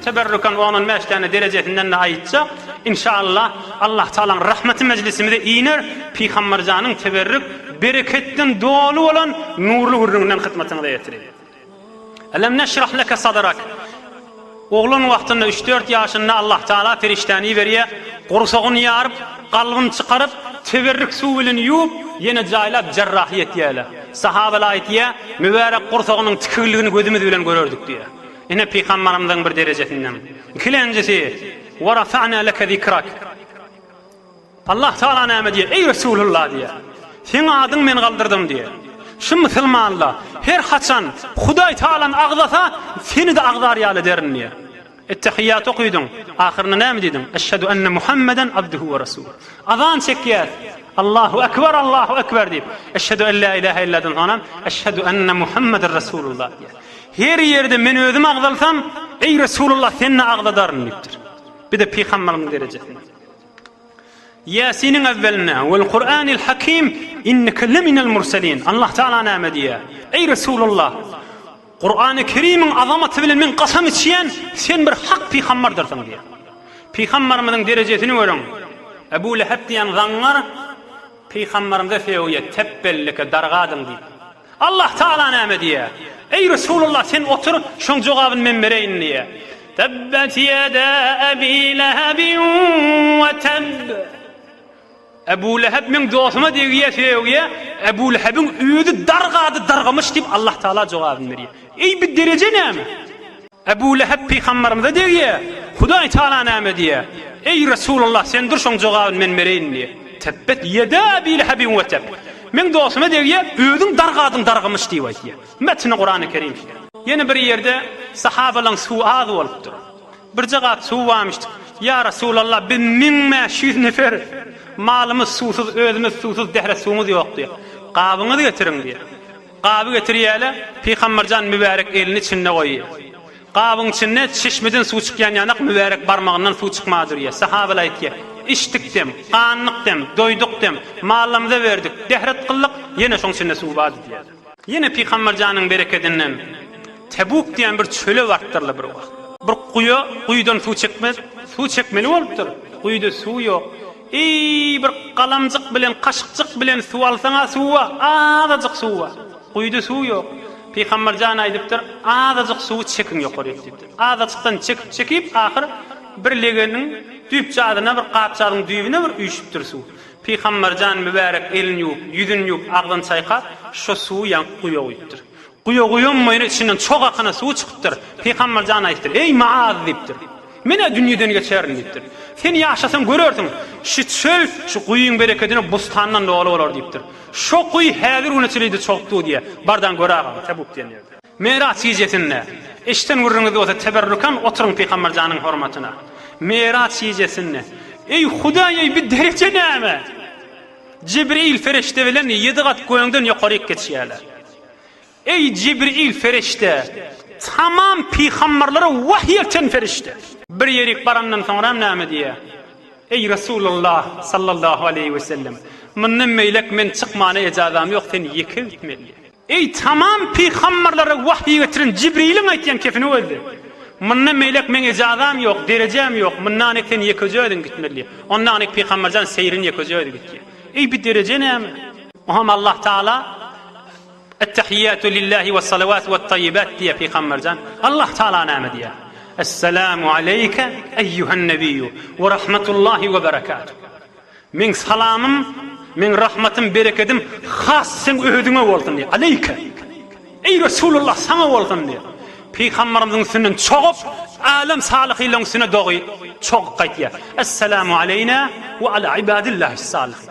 Teberrukan on-on bäş däne derejesinden-de aýtjak. Inşallah, Allah Tagalaň rahmeti mejlisimize iner, Pygamberjanyň teberrük, bereketden doly bolan nurly gürrüňinden hyzmatyňyza ýetireýin. Elem neşrah leke sadrak. Oglan wagtynda üç-dört ýaşynda Allah Tagala perişdäni iberýär, gursagyny ýaryp, kalbyny çykaryp, teberrük suw bilen ýuwup, ýene jaýlap jerrahy etýärler. Sahabalar aýtýar, mübärek gursagynyň tikigligini gözümiz bilen görerdik diýýär. Ine pygambarymyzyň bir derejesinden. Ikilenjisi, Wa rafa'na leke zikrak. Allah Tagala näme diýýär? Eý Resulullah diýýär. Seň adyň men galdyrdym diýýär. Şu musulmanlar her haçan Hudaý Tagalany agzasa, seni-de agzar ýaly ederin diýýär. Ettehiýýat okydyň, ahyrynda näme diýdiň? Eşhedü enne Muhammeden abduhu we rasuluh. Azan çekýäs. Allahu ekber, Allahu ekber diýip, Eşhedü en la ilahe illadan soňam Eşhedü enne Muhammeden Resulullah diýýär. Her ýerde men özüm agzalsam, eý Resulullah seni-de agzadaryn diýipdir. Bir-de pygamberimiziň derejesinde. Ýasiniň äwwelinde, Wal Kur'anil Hakim, inneke leminel murselin. Allah Taala näme diýýär? Eý Resulullah, Kur'any Kerimiň azamaty bilen men kasam içýän, sen bir hak pygamberdirsiň diýýär. Pygamberimiziň derejesini görüň. Ebu Leheb diýen zaňňar pygamberimize sögýär, tepbellike dargadyň diýip. Allah Taala näme diýýär? Eý Resulullah sen otur, şoň jogabyny men bereýin diýýär. Tebbet ýeda Ebi Lehebin we tebb. Ebu Leheb meň dostuma degýär, sögýär. Ebu Lehebiň özi dargady, dargamyş diýip Allah Taala jogabyny berýär. Eý bu dereje näme? Ebu Leheb pygamberimize degýär. Hudaý Taala näme diýýär? Eý Resulallah sen dur şoň jogabyny men bereýin diýýär. Tebbet ýeda Ebi Lehebin we teb. Meň dostuma degýär, özüň dargadyň dargamyş diýip aýtýar. Metni Kurany Kerim şeýle. Ýene bir ýerde sahabalaň suwy az bolupdyr. Birje gap suw barmyşdyk. Ýa Resulallah biz 1500 nefer malymyz suwsuz, özümiz suwsuz, dähret suwumyz ýok diýýär. Gabyňyzy getiriň diýýär. Gaby getirýärler, Pygamberjan mübärek elini içinde goýýar. Gabyň içinde çeşmeden suw çykýan ýanak mübärek barmagyndan suw çykmaga durýar. Sahabalar aýtýar, Içdik dem, gandyk dem, doýduk dem, mallarymyza berdik, dähret kyldyk, ýene şoň içinde suw bardy diýýärler. Ýene Pygamberjanyň berekedinden Tebuk diýen bir çöle barypdyrlar bir wagt. Bir guýa, guýudan suw çekmez, suw çekmeli bolupdyr. Guýuda suw ýok. Eý, bir galamjyk bilen, kaşykjyk bilen suw alsaň-a suw bar, azajyk suw bar. Guýuda suw ýok. Pygamber jan aýdypdyr, Azajyk suwy çekiň ýokaryk diýipdir. Azajykdan çekip-çekip, ahyr bir legeniň düýpjazyna, bir gapjazyň düýbüne bir üýşüpdir suw. Pygamber jan mübärek elini ýuwup, ýüzüni ýuwup, agzyny çaýkap, şo suwy ýaňky guýa guýupdyr. Guýa guýanmaýyn içinden çog akana suw çykypdyr. Pygamber jan aýdypdyr, Eý, Maaz diýipdir. Men-ä dünýeden geçerin diýipdir. Sen ýaşasaň görersiň, şu çöl şu guýyň berekedine bustandan doly bolar diýipdir. Şo guýy häzir güne çenli-de çogup dur diýýär. Bardan gör agam, Tebuk diýen ýerde. Miraç gijesinde, eşiden gürrüňiz bolsa teberrukan oturyň Pygamber janyň hormatyna. Miraç gijesinde, Eý, Hudaý-eý, bi dereje näme? Jibril perişde bilen ýedi gat göňden ýokaryk geçýärler. Eý, Jibril perişde, tamam pygamberlere wahyý elten perişde! Bir ýerik barandan soňram näme diýýär? Eý, Resulallah, sallallahu aleýhi we sellem, mundan beýläk men çykmana ejazam ýok, sen ýeke gitmeli. Eý, tamam pygamberlere wahyý getiren Jibriliň aýtýan kepini gözle. Mundan beýläk meň ejazam ýok, derejäm ýok, mundanik sen ýekeje özüň gitmeli. Ondanik pygamberjan seýrin ýekeje özi gitýär. Eý, bu dereje näme? Oňam Allah Taala Ettehiýýatu lillahi wes-salawatu wet-taýýibat diýýär pygamberjan. Allah Taala näme diýýär? Esselamu aleýke eýýuhen nebiýu we rahmetullahi we berekatuh. Meň salamym, meň rahmatym, berekedim has seň özüňe bolsun diýýär. Aleýke. Eý Resulullah saňa bolsun diýýär. Pygamberimiziň üstünden çogup, älem salyhylaryň üstüne dogy çogup gaýtýar. Esselamu aleýna we ala ibadillahis salihin.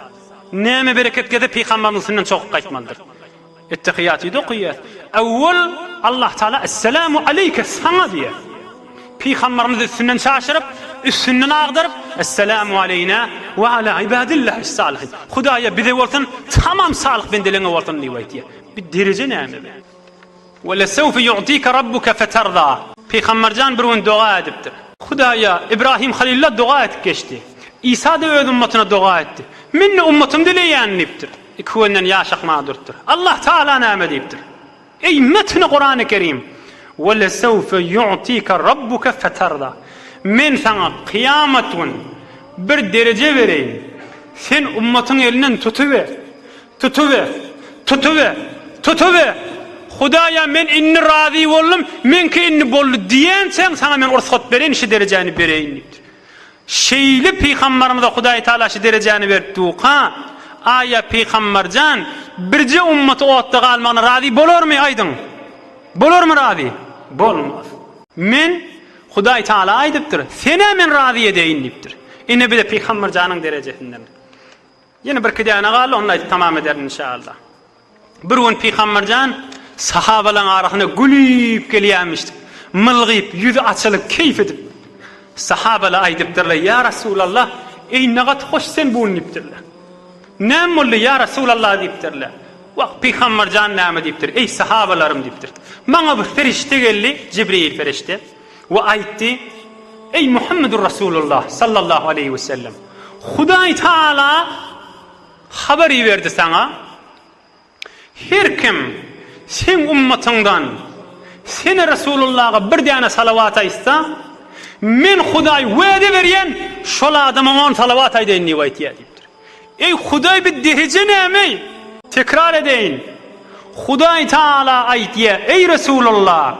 Näme bereket gelse pygamberimiziň üstünden çogup gaýtmalydyr. Ettehiýaty-da okaýas. Öwwel Allah Taala Esselamu aleýke saňa diýýär. Pygamberimiz üstünden çaşyryp, üstünden agdaryp, Esselamu aleýna we ala ibadillahis salihin. Hudaýa bize bolsun, tamam salyh bendeleňe bolsun diýip aýtýar. Bir dereje näme be? We lesewfe yu'tike rabbuke feterda. Pygamberjan bir gün doga edipdir. Hudaýa, Ibrahim Halilullah doga edip geçdi. Isa-da öz ummatyna doga etdi. Men-de ummatym dileýän diýipdir. Iki gözünden ýaş akmaga durupdyr. Allah Taala näme diýipdir? Eý metni Kurany Kerim! Ve lesevfe yu'tike rabbuke feterda. Men saňa kyýamat gün bir dereje bereýin. Sen ummatyň elinden tutuber. Tutuber. Tutuber. Tutuber. Hudaýa men indi razy boldum, meňki indi boldy diýençäň saňa men rugsat bereýin, şu derejäni bereýin diýipdir. Şeýle pygambarymyza Hudaý Taala şu derejäni berip durka, aýa pygambarjan birje ummaty otda galmagyna razy bolarmy aýdyň? Bolarmy razy? Bolmaz. Men, Hudaý Taala aýdypdyr, sen-ä men razy edeýin diýipdir. Ine bize pygambarjanyň derejesinden. Ýene birki däne galdy, ony aýdyp tamam ederin inşallah. Bir gün Pygamberjan sahabalaryň arasyna gülüp gelýärmişdik. Mylgyp, ýüzi açylyp, keýp edip. Sahabalar aýdypdyrlar, Ýa Resulallah, eý ne gaty hoş sen bu gün diýipdirler. Näme boldy, ýa Resulallah diýipdirler. Wah, Pygamberjan näme diýipdir? Eý sahabalarym diýipdir. Maňa bir perişde geldi, Jibril perişde we aýtdy, Eý Muhammedur Rasulullah sallallahu aleýhi we sellem, Hudaý Taala Habar iberdi saňa, Her kim seň ummatyňdan seni Resulullaha bir däne salawat aýtsa, men Hudaý wada berýän, şol adama on salawat aýdaýyn diýip aýtýar diýipdir. Eý Hudaý bi dereje näme-eý? Tekrar edeýin, Hudaý Taala aýtýar, Eý Resulullah!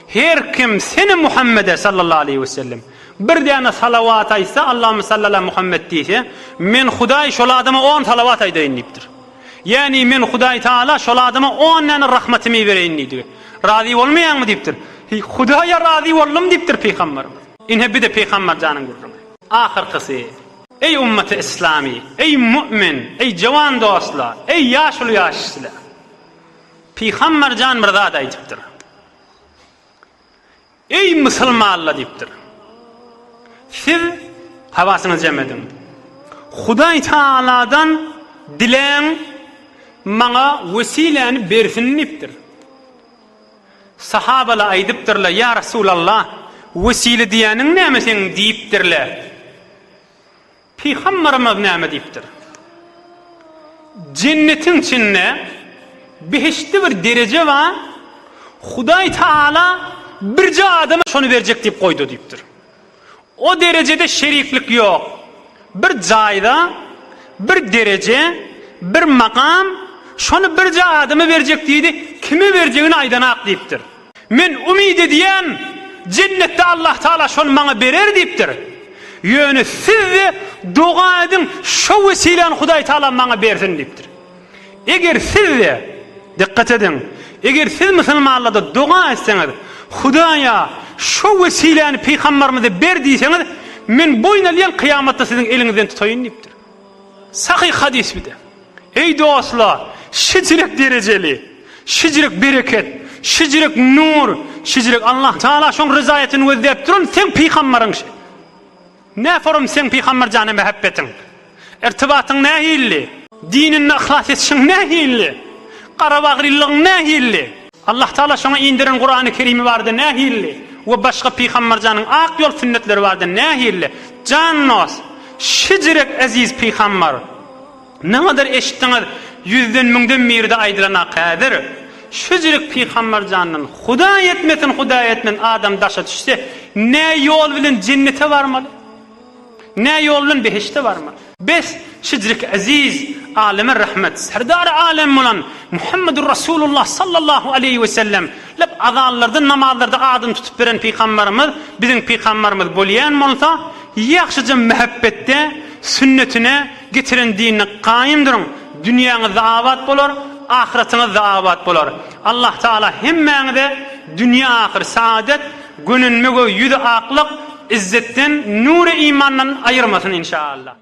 Her kim seni Muhammede sallallahu aleýhi wesellem Bir däne salawat aýtsa, Allahümme salli ala Muhammed diýse, Men Hudaý şol adama on salawat aýdaýyn diýipdir. Ýagny men Hudaý Taala şol adama on däne rahmatymy ibereýin diýdigi. Razy bolmaýaňmy diýipdir. Heý, Hudaýa razy boldum diýipdir pygamberimiz. Ine bir-de pygamber janyň gürrüňi. Ahyrkysy, eý ummaty yslamy, eý mu'min, eý jawan dostlar, eý ýaşuly ýaşyşlar! Pygamber jan bir zat aýdypdyr. Eý, musulmanlar! diýipdir. Siz hawasyňyzy jem ediň. Hudaý Tagaladan diläň, maňa wesiläni bersin diýipdir. Sahabalar aýdypdyrlar, Ýa Resulallah, wesile diýýäniň näme seň diýipdirler. Pygamberimiz näme diýipdir? Jennetiň içinde behişdi bir dereje bar, Hudaý Taala birje adama şony berjek diýip goýdy diýipdir. O derejede şeriklik ýok. Bir jaýda bir dereje, bir makam, şony birje adama berjek diýdi, kime berjegini aýdanak diýipdir. Men umyt edýän, jennetde Allah Taala şony maňa berer diýipdir. Ýöne siz-de doga ediň, şo wesiläni Hudaý Taala maňa bersin diýipdir. Eger siz-de, dikgat ediň, eger siz musulmanlar-da doga etseňiz, Hudaýa, şo wesiläni pygamberimize ber diýseňiz, men boýun alýan kyýamatda siziň eliňizden tutaýyn diýipdir. Sahyh hadys bir-de. Eý dostlar, şijirek derejeli, şijirek bereket, şijirek nur, şijirek Allah Taala şoň ryzaýatyny gözläp duran seň pygambaryň şi. Nä forum seň pygambar jana mähebbetiň? Irtibatyň nähilli? Dininde yhlas etişiň nähilli? Garabagrylygyň nähilli? Allah Taala şoňa indiren Kurany Kerimi barada nähilli? We başga pygambar janyň ak ýol sünnetleri barada nähilli? Jan dost, şijirek eziz pygambar. Nägadar eşitdiňiz, ýüzden müňden biri-de aýdylan-a häzir. Şüjürik pygamber jandan Hudaý etmesin, Hudaý etmesin adam daşa düşse, nä ýol bilen jennete barmaly? Nä ýol bilen behişde barmaly? Bes, şüjürik eziz, aleme rahmet, serdary alem bolan Muhammedur Rasulullah sallallahu aleýhi we sellem lep azanlarda, namazlarda adyny tutup beren pygamberimiz biziň pygamberimiz bolýan bolsa, ýagşyja mähebbetde sünnetine, Getiren dinine gaýym duruň, dünýäňiz-de abat bolar, ahyratyňyz-da abat bolar. Allah Tagala hemmäňize dünýe-ahyr saadet, gönenme we ýüzi aklyk, izzetden, nury imandan aýyrmasyn inşaallah.